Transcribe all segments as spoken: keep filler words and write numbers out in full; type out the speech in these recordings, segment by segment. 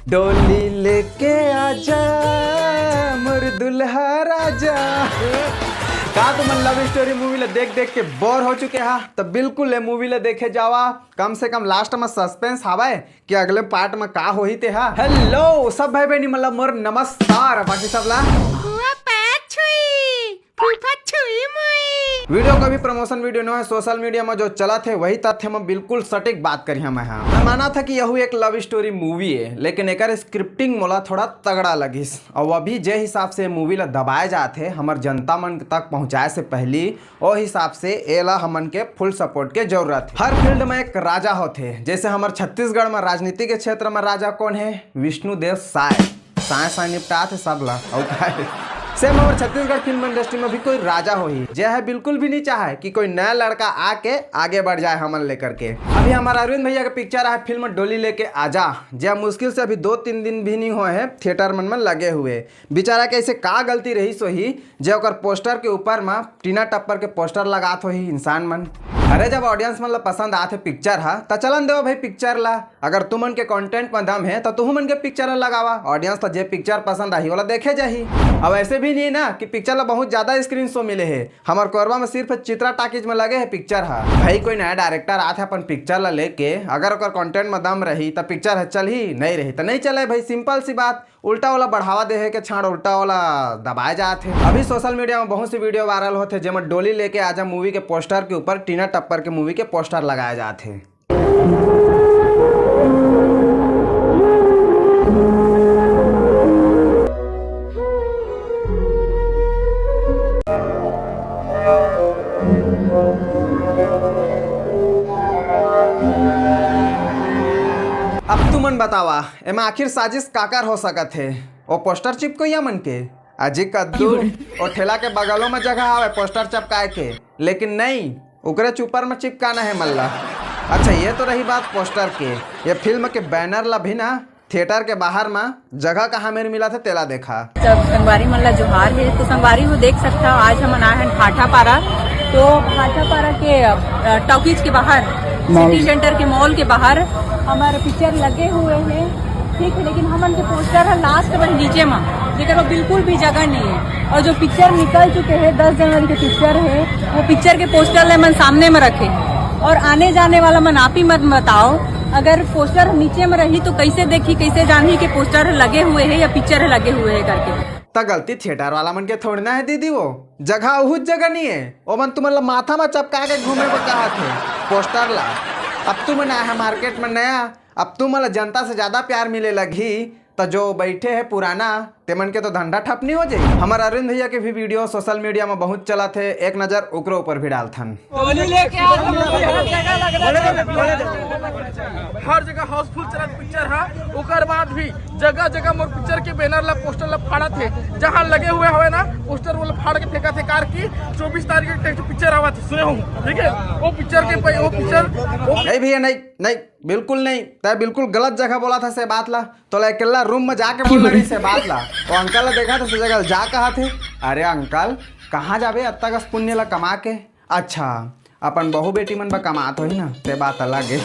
डोली लेके आजा मोर दुल्हा राजा। का तुमन लव स्टोरी मूवी ला देख देख के बोर हो चुके हा? तो बिल्कुल ये मूवी ला देखे जावा। कम से कम लास्ट में सस्पेंस हावय कि अगले पार्ट में का होही ते हा। हेलो सब भाई बहनी, मतलब मोर नमस्कार बाकी सब ला। वीडियो का भी प्रमोशन वीडियो नो है, सोशल मीडिया में जो चलत हे वही तथ्य में बिल्कुल सटीक बात करिहा मैं। हाँ, मैं मानत हँव कि यहू एक लव स्टोरी मूवी है, लेकिन एकर स्क्रिप्टिंग मोला थोड़ा तगड़ा लगिस। और अभी जे हिसाब से मूवी ला दबाए जात हे हमर जनता मन तक पहुँचाए से पहली, ओ हिसाब से एला हमन के फुल सपोर्ट के जरूरत हे। हर फील्ड में एक राजा होथे, जैसे हमर छत्तीसगढ़ में राजनीति के क्षेत्र में राजा कौन है? विष्णुदेव साय। साय साय निपटात हे सब ला, अउ का हे? सेम हमर छत्तीसगढ़ फिल्म इंडस्ट्री में भी कोई राजा होही, जे है बिल्कुल भी नहीं चाहे कि कोई नया लड़का आके आगे बढ़ जाए हमन लेकर के। अभी हमर अरविंद भैया के पिक्चर आहे फिल्म डोली लेके आजा, जे मुश्किल से अभी दो तीन दिन भी नहीं होए हे थिएटर मन में लगे हुए। बेचारा के ऐसे का गलती रहिस होही जे ओकर पोस्टर के ऊपर में टीना टप्पर के पोस्टर लगात होही इंसान मन। अरे जब ऑडियंस मन ला पसंद आथे पिक्चर हा, त चलन देव भाई पिक्चर ला। अगर तुमन के कंटेंट में दम हे तो तुहू मन के पिक्चर ला लगावा। ऑडियंस तो जे पिक्चर पसंद आही ओला देखे जाही। अब ऐसे भी नहीं ना कि पिक्चर ला बहुत ज्यादा स्क्रीन शो मिले हे। हमर कोरबा में सिर्फ चित्रा टाकीज में लगे हे पिक्चर हा। भाई कोई नया डायरेक्टर आत हे अपन पिक्चर ला लेके, अगर ओकर कंटेंट में दम रही त पिक्चर हा चलही, नहीं रही त नहीं चले भाई, सिंपल सी बात। उल्टा वाला बढ़ावा दे हे के छाड़ उल्टा वाला दबाए जात हे। अभी सोशल मीडिया में बहुत सी वीडियो वायरल होत हे, जेमा डोली लेके आजा मूवी के पोस्टर के ऊपर टीना टप्पर के मूवी के पोस्टर लगाए जात हे। अब तुमन बतावा, एमा आखिर साजिश काकर हो सकत हे? ओ पोस्टर चिपकोइया मन के? अजी कद्दू, ओ ठेला के बगलों में जगह हवे पोस्टर चपकाए के, लेकिन नहीं, ओकरे ऊपर में चिपकाना हे मल्ला। अच्छा, ये तो रही बात पोस्टर के। ये फिल्म के बैनर ला भी ना थिएटर के बाहर में जगह कहाँ मेर मिला थे तेला देखा। सब संगवारी मन ला जोहार हे। तो संगवारी हो देख सकता हो, आज हमन आए हन भाटापारा। तो भाटापारा के, अ, टॉकीज के बाहर, मॉल। सिटी सेंटर के मॉल के बाहर हमर पिक्चर लगे हुए हे, ठीक हे, लेकिन हमन के पोस्टर ह लास्ट में नीचे में, जेकर में बिल्कुल भी जगह नहीं हे। और जो पिक्चर निकल चुके हे, दस जनवरी के पिक्चर हे, वो पिक्चर के पोस्टर ले हमन सामने में रखे। और आने जाने वाला मन आप ही मत बताओ, अगर पोस्टर नीचे में रही तो कैसे देखी, कैसे जानही कि पोस्टर लगे हुए हे या पिक्चर लगे हुए हे करके। त गलती थिएटर वाला मन के थोड़ी ना हे दीदी, वो जगह उहुच जगह नहीं हे। ओमन तुमन ला माथा में चपका के घूमे बर कहत हे पोस्टर ला। अब तुमन आए हे मार्केट में नया, अब तुमन ला जनता से ज्यादा प्यार मिले लगही, त जो बैठे हे पुराना, तेमन के तो धंधा ठप नहीं हो जाही। हमर अरविंद भैया के भी वीडियो सोशल मीडिया में बहुत चलत हे, एक नजर ओकरो ऊपर भी डालथन। डोली लेके आ, हर जगह हाउसफुल चलत पिक्चर हा, ओकर बाद भी जगह जगह मोर पिक्चर के बैनर ला, पोस्टर ला फाड़त हे, जहाँ लगे हुए हवे ना पोस्टर, वो ला फाड़ के फेंकत हे, कार की चौबीस तारीख के टेस्ट पिक्चर आवत हे, सुने हो, ठीक है, वो पिक्चर के पै-, वो पिक्चर, वो नहीं भैया, नहीं, नहीं, बिल्कुल नहीं, तय बिल्कुल गलत जगह बोला था से बात ला। तो ला अकेला रूम में जाके बोल रही से बात ला। वो अंकल ला देखा था से जगह जा कहा थे, अरे अंकल, कहाँ जाबे अत्ता कस पुण्य ला कमा के? अच्छा, अपन बहू बेटी मन बर कमात होही ना, ते बात अलग हे।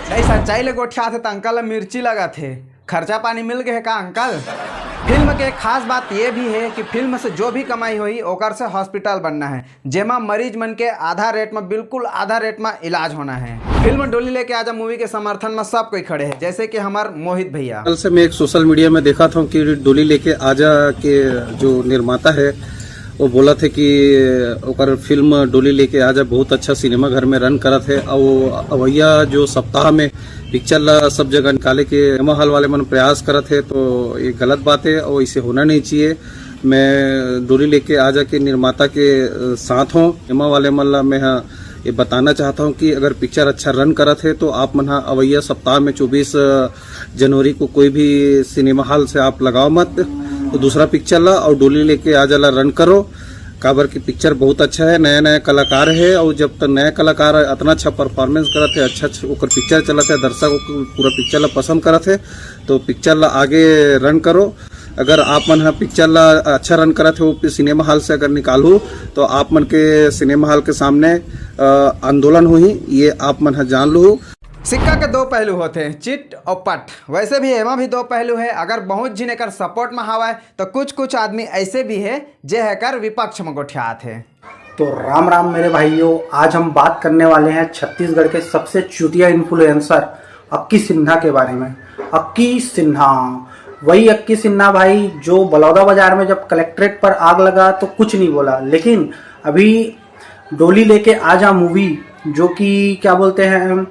नहीं, सच्चाई ले गोठियात हे त अंकल ला मिर्ची लगत हे। खर्चा पानी मिल गए हे का अंकल? फिल्म के एक खास बात ये भी हे कि फिल्म से जो भी कमाई होही, ओकर से हॉस्पिटल बनना हे, जेमा मरीज मन के आधा रेट में, बिल्कुल आधा रेट में इलाज होना हे। फिल्म डोली लेके आजा मूवी के समर्थन में सब कोई खड़े हे, जैसे कि हमार मोहित भैया। कल से मैं एक सोशल मीडिया में देखा था कि डोली लेके आजा के जो निर्माता है, वो बोला थे कि ओकर फिल्म डोली लेके आजा बहुत अच्छा सिनेमा घर में रन करत है, और वो अवैया जो सप्ताह में पिक्चर ला सब जगह निकाले के सिनेमा हॉल वाले मन प्रयास करत है, तो ये गलत बात है और इसे होना नहीं चाहिए। मैं डोली लेके आजा के निर्माता के, अ, साथ हूँ। सिनेमा वाले मन ला मैं, हाँ, ये बताना चाहता हूँ कि अगर पिक्चर अच्छा रन करत है, तो आप मन हा अवैया सप्ताह में चौबीस, अ, जनवरी को कोई भी सिनेमा हॉल से आप लगाओ मत, तो दूसरा पिक्चर ला और डोली लेके आजा ला रन करो। काबर की पिक्चर बहुत अच्छा है, नया नया कलाकार है, और जब तक नया कलाकार अतना अच्छा परफॉर्मेंस करत है, अच्छा, अच्छा ओकर पिक्चर चलत है, दर्शक ओकर पूरा पिक्चर ला पसंद करत है, तो पिक्चर ला आगे रन करो। अगर आप मन ह पिक्चर ला अच्छा रन करत हो, सिनेमा हॉल से अगर निकालहू, तो आप मन के सिनेमा हॉल के सामने, अ, आंदोलन होही, ये आप मन ह जान लू। सिक्का के दो पहलू होते हैं, चिट और पट। वैसे भी एमा भी दो पहलू है। अगर बहुत झिन एकर सपोर्ट में हवय, तो कुछ कुछ आदमी ऐसे भी है, जे एकर विपक्ष में गोठियात है। तो राम राम मेरे भाइयों, आज हम बात करने वाले हैं छत्तीसगढ़ के सबसे चूतिया इन्फ्लुएंसर अक्की सिन्हा के बारे में। अक्की सिन्हा, वही अक्की सिन्हा भाई, जो बलौदा बाजार में जब कलेक्ट्रेट पर आग लगा तो कुछ नहीं बोला, लेकिन अभी डोली लेके आजा मूवी, जो कि क्या बोलते हैं,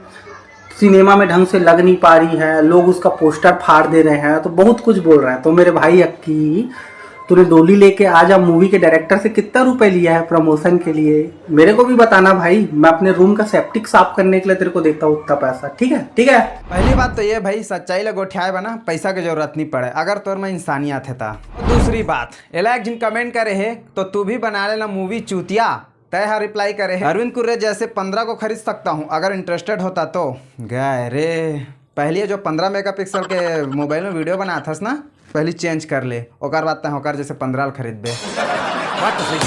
सिनेमा में ढंग से लग नहीं पा रही है, लोग उसका पोस्टर फाड़ दे रहे हैं, तो बहुत कुछ बोल रहे हैं। तो मेरे भाई अक्की, तूने डोली लेके आजा मूवी के डायरेक्टर से कितना रुपए लिया है प्रमोशन के लिए? मेरे को भी बताना भाई, मैं अपने रूम का सेप्टिक साफ करने के लिए तेरे को देता हूँ उतना पैसा, ठीक है? ठीक है। पहली बात तो ये भाई, सच्चाई ला गोठियाए बना पैसा की जरूरत नहीं पड़े, अगर तोर में इंसानियत है ता। दूसरी बात, एला एक झिन कमेंट करे है, तो तू भी बना लेना मूवी चूतिया। तय हा रिप्लाई करे है, अरविंद कुर्रे जैसे पंद्रह को खरीद सकता हूँ अगर इंटरेस्टेड होता तो। गए रे, पहले जो पंद्रह मेगापिक्सल के मोबाइल में वीडियो बनाथस ना, पहली चेंज कर ले, ओकर बाद तय ओकर जैसे पंद्रह ल खरीदबे। बात तो सही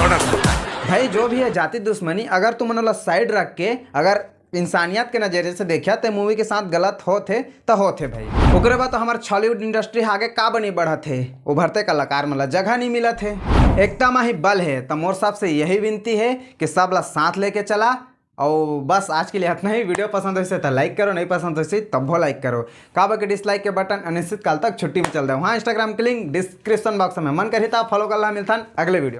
है। भाई, जो भी है जाति दुश्मनी, अगर तुम मन ला साइड रख के अगर इंसानियत के नजरिए से देखिया, ते मूवी के साथ गलत होत हे, त होत हे भाई। ओकरे बाद तो हमार छॉलीवुड इंडस्ट्री आगे का बनी बढ़त हे, उभरते कलाकार मन ला जगह नहीं मिलत हे। एकता मा ही बल हे, त मोर सबसे यही विनती हे कि सब ला साथ लेके चला। और बस आज के लिए इतना ही। वीडियो पसंद होइसे त लाइक करो, नहीं पसंद होइसे तब्बो लाइक करो। काबर के डिसलाइक के बटन अनिश्चित काल तक छुट्टी में चल दे। हाँ, इंस्टाग्राम के लिंक डिस्क्रिप्शन बॉक्स में, मन करही त फॉलो कर ला। मिलथन अगले वीडियो।